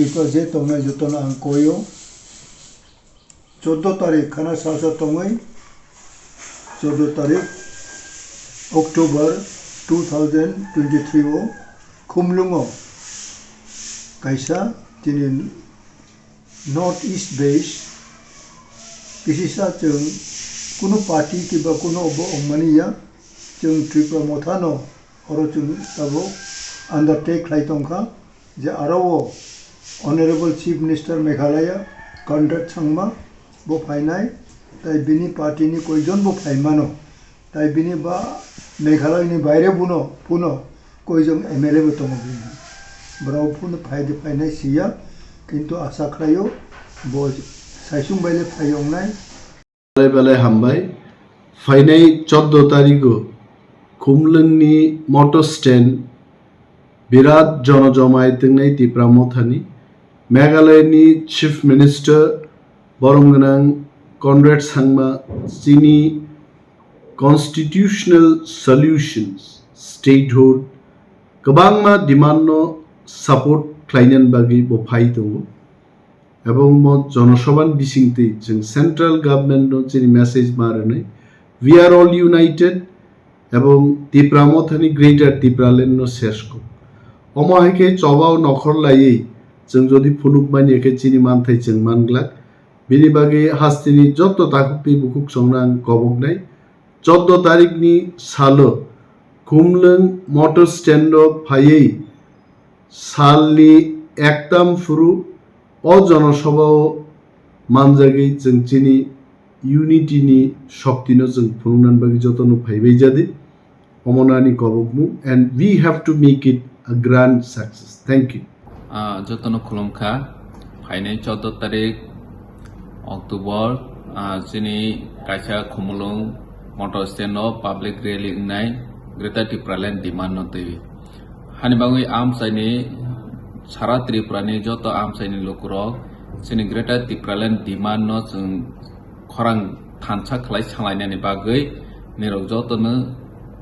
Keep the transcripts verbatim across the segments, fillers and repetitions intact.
Iko je tongnai jotono ang koyo. Choddo tarik khana salsa tongwi, choddo tarik October two thousand twenty-three o Khumlungo kaisa tini North East based kisisa chwng kunu party kiba kunu obo wngmani ya, chwng Tripura Motha no oro chwng tabuk undertake khlai tongkha je aro o Honorable Chief Minister Meghalaya Conrad Sangma bo phainai, tai bini party ni koijon bo phaimano. Tai bini ba Meghalaya ni baire buno, buno koijong M L A bo tongo bini. Borok phano phai de phainai siya, kintu asa khlaio bo saisung baile phai ongnai. Belai belai hambai. Phainai choddo tarigo Khumlwngni motor stand birat jono jomai tongnai Tipra Mothani. Meghalaya ni Chief Minister borom gwnang Conrad Sangma chini constitutional solutions, statehood, kwbangma demand no support khlainani bagwi bo phai tongo. Ebong mo jonosabha ni bisingtwi chwng central government no chini message ma rwnai, "We are all united," ebong Tipra Mothani Greater Tipraland no ses kok. Omo hai khe chobao nokhor laiwi chwng jodi phunuk manya khe chini manthai chwng manglak. Bini bagwi hasteni joto takhuk tei bukhuk songno ang koboknai. Choddo tarikni salo Khumlwng motor stand o phaiwi salni ektam phuru o jonosabha o manjagwi chwng chini unity ni shokti no chwng phunuknani bagwi jotono phaibai jadi. Omo nani kobokmung, and we have to make it a grand success. Thank you. Ah, jotono khulumkha. Phainai choddo tarik October, ah, chini kaisa Khumulwng motor stand o public rally wngnai Greater Tipraland demand no twi. Hani bagwi amchaini sara Tripura ni joto amchaini lukurok chini Greater Tipraland demand no chwng khorang thansa khlai salainani bagwi nirok jotono,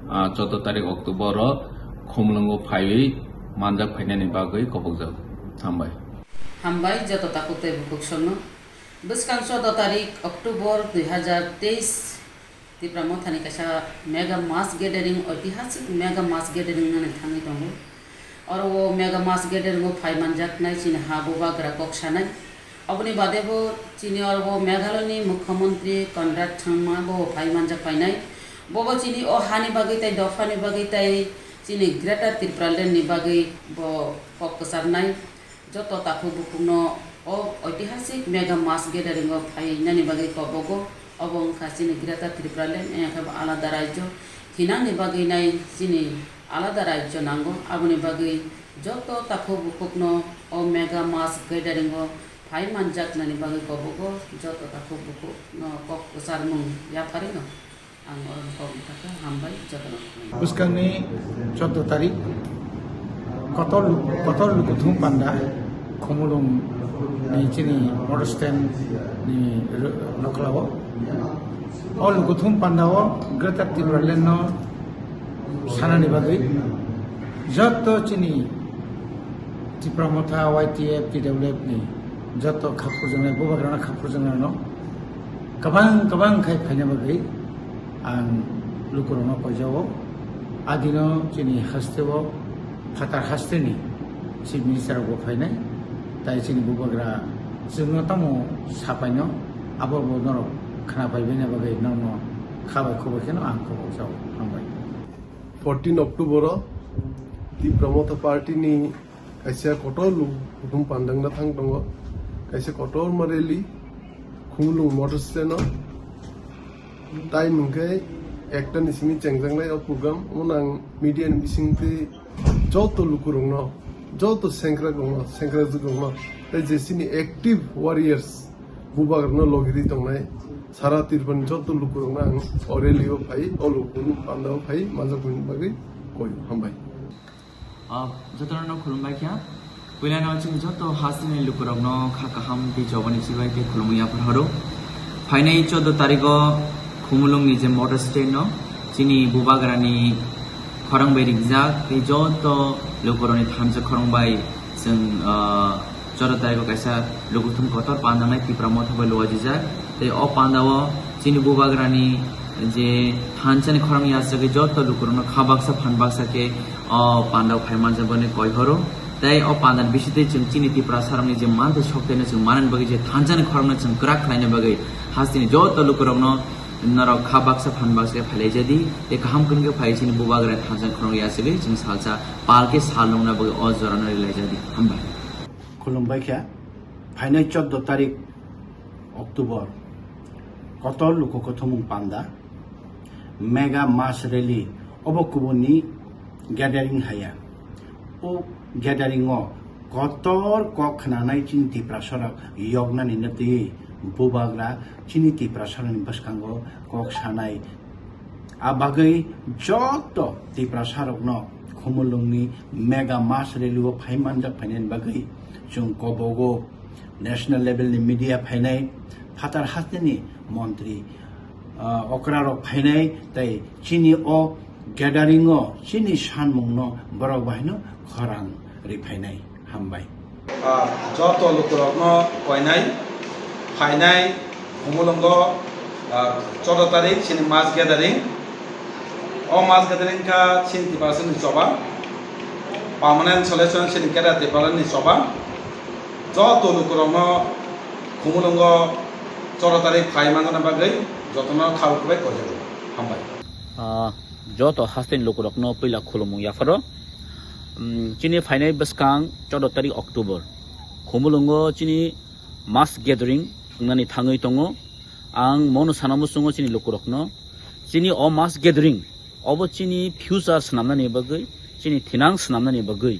ah, choddo tarik October o Khumulwngo phaiwi manjak phainani bagwi kobokjak. Hambai. Hambai joto takhuk tei bukhuk songno. Bwskang choddo tarik October dui hazar teis Tipra Mothani kaisa mega mass gathering, oitihasik mega mass gathering nani thangwi tongo. Oro o mega mass gathering o phai manjaknai chini ha bubagra kok sanai. Oboni bade bo chini oro o Meghalaya ni Mukhyamantri Conrad Sangma bo phai manjak painai. Bobo chini o hani bagwi tai dophani bagwi tai chini Greater Tipraland ni bagwi bo kok kwcharnai. Joto takhuk bukhukno o oitihasik mega mass gathering o phainani bagwi kobogo. Obo wngkha chini Greater Tipraland, wngkha bo alada rajyo. Thinani bagwi nai chini alada rajyo nango. Aboni bagwi joto takhuk bukhukno o mega mass gathering o phai manjaknani bagwi kobogo. Joto takhuk bukhukno kok kwcharmung yapharino. Ang oro kok wngkha khe hambai jotono. Bwskangni choddo tarik kotor, kotor lukuthum panda Khumulwng ni chini motor stand ni r-, nokhla o. O lukuthum panda o Greater Tipraland no sanani bagwi joto chini Tipra Motha, Y T F, T W F ni joto khaphurjaknai, bubagrano khaphurjaknaino kwbang kwbang khai phaina bagwi ang lukurokno koijao. Adino chini hasteo phatar hasteni Chief Minister rokbo phainai, tai chini bubagra chwngno tamo sapaino, abo bo norok khna paibaina bagwi norokno kha bai khobor kheno ang kobokjao. Hambai. Fourteen October o Tipra Motha Party ni kaisa kotor lu-, kuthum pandangna thang tongo, kaisa kotorma rally Khumulwng motor stand o. Time hwnkhe ekta ni simi chengjaknai o program, omo nang media ni bisingtwi joto lukurokno, joto sengkrakrokno, sengkrakrokno, tei jesini active warriors, bubagrano logiri tongnai sara Tripurani joto lukurokno ang o rally o phai, o lukurokno pandao phai manjakmani bagwi koi. Hambai. Ah, jotono khulumbai kha. Puilano chini joto hasteni lukurokno kha kaham tei jobani chibai tei khulumwi yaphar horo. Phainai choddo tarikh o Khumulwngni je motor stand no chini bubagrani khorang bai rijak tei joto lukurokni thansa khorang bai chwng, ah, Choro tariko kaisa lukuthum kotor pandanai Tipra Motha bai luajijak. Tei o pandao chini bubagrani je thansa ni khorang yachagwi joto lukurokno kha baksa phan baksa khe o pandao phai manjakmani koi horo. Tei o pandani bisingtwi chwng chini Tiprasarokni je manthai soktaino chwng manani bagwi je thansa ni khorangno chwng kwrak khlaina bagwi hasteni joto lukurokno norok kha baksa phan baksa khe phailaijadi. Tei kaham khe phai chini bubagrani thansa ni khorang yachagwi chwng salsa pal khe sal nungna bagwi o jorano rilaijadi. Hambai. Khulumbai kha. Phainai chordo tarik October, kotor luku kuthumung panda, mega mass rally, obo kubuni gathering haya. O gathering o kotor kok khnanai chini Tiprasarok yoknani nw twi bubagra chini Tiprasarokni bwskango kok sanai. A bagwi joto Tiprasarokno Khumulwngni mega mass rally o phai manjak phainani bagwi chwng kobogo national level ni media phainai, phatar hasteni montri, ah, okrarok phainai, tei chini o gathering o chini sanmungno borok bahaino khorang riphainai. Hambai. Ah, joto lukurokno koinai, phainai, Khumulwngo, ah, chordo tarik chini mass gathering. O mass gathering kha chini Tiprasani choba, permanent solution chini Greater Tipralandni choba. Joto lukurokno Khumulwngo chordo tarik phai manjana bagwi jotono khabo khubai koijago. Hambai. Ah, joto hasteni lukurokno puila khulumung yapharo. Mm, chini phainai bwskang chordo tarik October. Khumulwngo chini mass gathering wngnani thangwi tongo. Ang mono sana muchungo chini lukurokno, chini o mass gathering obo chini future swnamnani bagwi, chini thinang swnamnani bagwi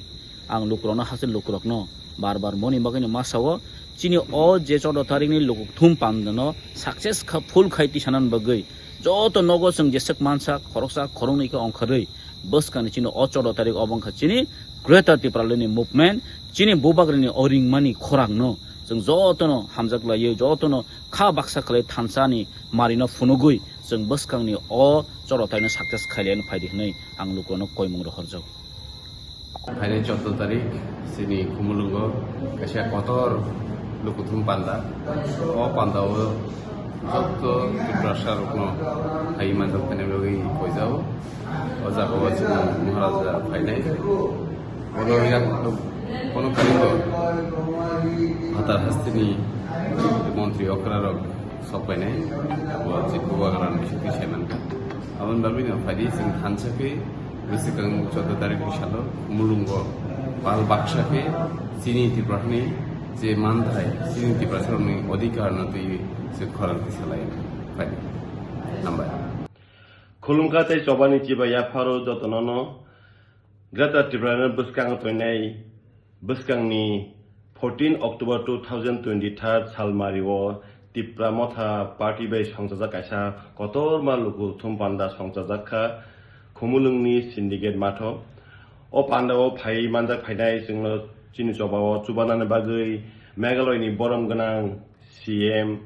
ang lukurokno, hasteni lukurokno bar bar moni bagwino ma sao. Chini o je chordo tarikni lukuthum pandano success kha, full khai tisanani bagwi joto nogo chwng jeswk mansa khoroksa khoroknwi khe ongkharwi bwskangni chini o chordo tarik obo wngkha chini Greater Tipralandni movement, chini bubagrani o ringmani khorangno chwng jotono hamjak laiwi, jotono kha baksa khlai thansani marino phunugwi chwng bwskangni o chordo tarikno success khailaiwi phaidi hwnwi ang lukurokno koimung rohorjago. Phainai chordo tarik chini Khumulwngo kaisa kotor lukuthum panda. O pandao joto Tiprasarokno hai manjak phainai bagwi koijao. O jagao chini Maharaja phainai. Bono yang, bono kaligo phatar hasteni montri okrarok sok painai, abo je bubagrani bisingtwi sai mankha. Aboni bagwino phaidi chwng thansa khe bwswkang chordo tarikni salo Mulungo pal baksa khe chini Tiprasani je manthai, chini Tiprasarokni odhikarno twi chwng khorang tisalai phaidi. Hambai. Khulumkha tei chobani chibai yapharo jotonono Greater Tipraland bwskango tongnai bwskangni fourteen October two thousand twenty-three salmario Tipra Motha Party bai songchajak kaisa kotorma luku thum panda songchajak kha Khumulwngni Syndicate matho. O pandao phai manjak phainai chwngno chini chobao chubanani bagwi Meghalaya ni borom gwnang C M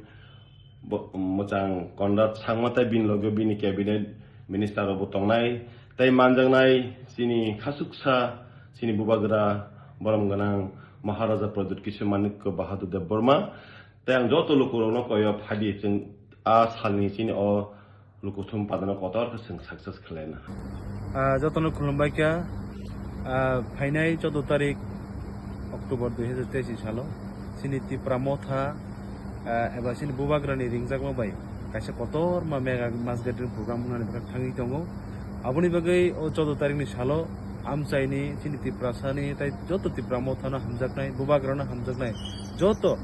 bo-, mwchang Conrad Sangma tei bini loge bini cabinet minister rok bo tongnai tei manjaknai chini khasuksa chini bubagra borom gwnang Maharaja Pradyut Kishore Manikya Bahadur Debbarma tei ang joto lukurokno koyo phadi chwng a salni chini o lukuthum padano kotor khe chwng success khlaina. Ah, jotono khulumbai kha, ah, phainai chordo tarik October dui hazar teis ni salo chini Tipra Motha, ah, eba chini bubagrani ringjakma bai kaisa kotorma mega mass gathering program wngnani bwkhak thangwi tongo. Aboni bagwi o chordo tarikni salo amchaini chini Tiprasani tei joto Tipra Mothano hamjaknai, bubagrano hamjaknai, joto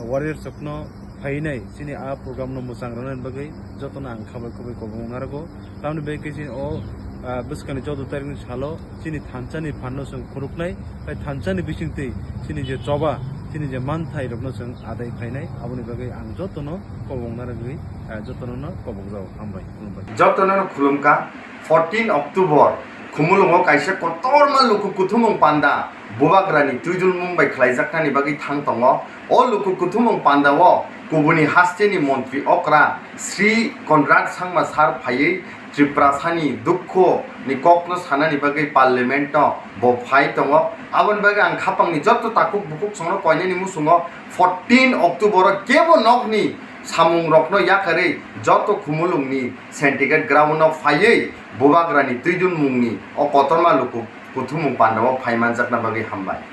warriors rokno phainai chini a program no mwchang rwnani bagwi jotono ang khabai khubai kobong narwgo. Tamoni bagwi khe chini o, ah, bwskangni chordo tarikni salo chini thansani phanno chwng phunuknai, tei thansani bisingtwi chini je choba, chini je manthai rokno chwng adai phainai, aboni bagwi ang jotono kobong narwgwi, ah, jotono no kobokjago. Hambai, khulumbai. Jotono no khulumkha. Fourteen October Khumulwngo kaisa kotorma luku kuthumung panda bubagrani twidulmung bai khlaijaknani bagwi thang tongo. O luku kuthumung pandao Kubuni hasteni montri okra Sri Conrad Sangma sir phaiwi Tiprasani dukho ni kokno sanani bagwi parliament no bo phai tongo. Aboni bagwi ang khapangni joto takhuk bukhuk songno koinani musungo fourteen October o kebo nokni samung rokno yakarwi joto Khumulwng ni Syndicate ground no phaiwi Bubagrani twidun mungni o kotorma luku kuthumung pandao phaimanjakna bagwi hambai.